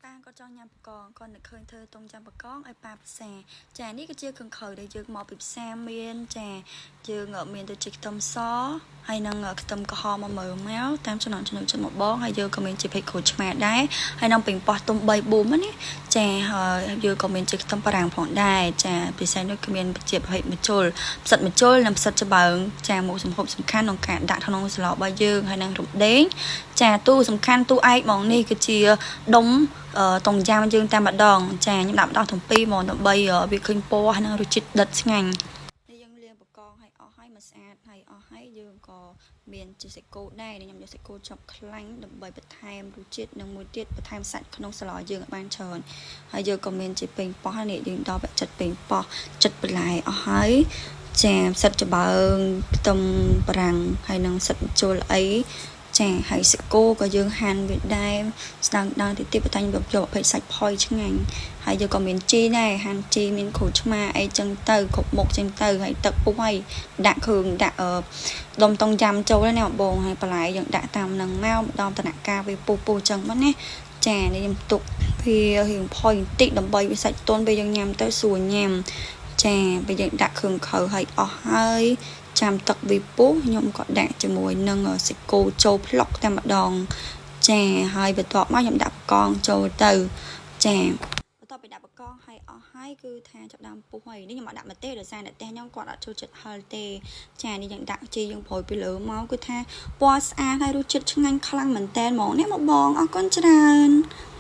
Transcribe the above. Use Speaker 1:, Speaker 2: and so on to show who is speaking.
Speaker 1: ប៉ាគាត់ចង់ញ៉ាំបកងគាត់នឹកឃើញធ្វើតុងចាំបកងឲ្យប៉ាពិសាចានេះគឺជាគ្រឿងក្រៅដែលយើងមកពីផ្សារមានចាយើងមានដូចជាខ្ទឹមសហើយនិងខ្ទឹមក្រហមមកមើលមកតាមចំណងចំណូលចិត្តមកបងហើយយើងក៏មានជាភេកក្រូចឆ្មាដែរហើយនិងប៉េងប៉ោះទុំ3 4ណាចាហើយយើងក៏មានជាខ្ទឹមបារាំងផងដែរចាពិសេសនោះគឺមានជាប្រភេទម្ជុលផ្សិតម្ជុលនិងផ្សិតច្បើងចាមកសម្ហូបសំខាន់ក្នុងការដាក់ក្នុងស្លរបស់យើងហើយនិងរំដេងចាទូសំខាន់ទូឯកហ្មងនេះគឺជាដុំតុងយ៉ាំយើងតែម្ដងចាខ្ញុំដាក់ម្ដងទាំងពីរហ្មងដើម្បីវាឃើញពណ៌ហើយនិងរសជាតិដិតឆ្ងាញ់នេះយើងលាងបកងឲ្យអស់ហើយមកស្អាតហើយអស់ហើយយើងក៏មានជាសាច់គោដែរខ្ញុំយកសាច់គោចប់ខ្លាញ់ដើម្បីបន្ថែមរសជាតិនិងមួយទៀតបន្ថែមសាច់ក្នុងស្លយើងឲ្យបានច្រើនហើយយើងក៏មានជាប៉េងប៉ោះនេះយើងដល់បាក់ចិត្តប៉េងប៉ោះចិត្តបន្លែអស់ហើយចាផ្សិតច្បើងខ្ទឹមបារាំងហើយនិងផ្សិតជុលអីចាហើយសាច់គោក៏យើងហាន់វាដែរស្ដើងដើងតិចតិចបន្តែខ្ញុំយកប្រភេទសាច់ផុយឆ្ងាញ់ហើយយើងក៏មានជីដែរហាន់ជីមានក្រូចឆ្មាអីចឹងទៅគ្រប់មុខចឹងទៅហើយទឹកពុះហើយដាក់គ្រឿងដាក់ដុំតុងយ៉ាំចូលណាបងហើយបន្លែយើងដាក់តាមនឹងមកម្ដងតនការវាពុះពុះចឹងមកណាចានេះខ្ញុំទុកវារៀងផុយបន្តិចដើម្បីវាសាច់ទន់ពេលយើងញ៉ាំទៅស្រួលញ៉ាំចាពេលយើងដាក់គ្រឿងក្រៅឲ្យអស់ហើយចាំទឹកវាពុះខ្ញុំក៏ដាក់ជាមួយនឹងសាច់គោចូលផ្លុកតែម្ដងចាហើយបន្ទាប់មកខ្ញុំដាក់បកងចូលទៅចាបន្ទាប់ពីដាក់បកងឲ្យអស់ហើយគឺថាចាប់ដើមពុះហើយនេះខ្ញុំអត់ដាក់ម្ទេសដោយសារអ្នកផ្ទះខ្ញុំគាត់អត់ចូលចិត្តហឹរទេចានេះយើងដាក់ជីយើងព្រួយពីលើមកគឺថាពណ៌ស្អាតហើយរសជាតិឆ្ងាញ់ខ្លាំងមែនតើហ្មងនេះមកបងអរគុណច្រើន។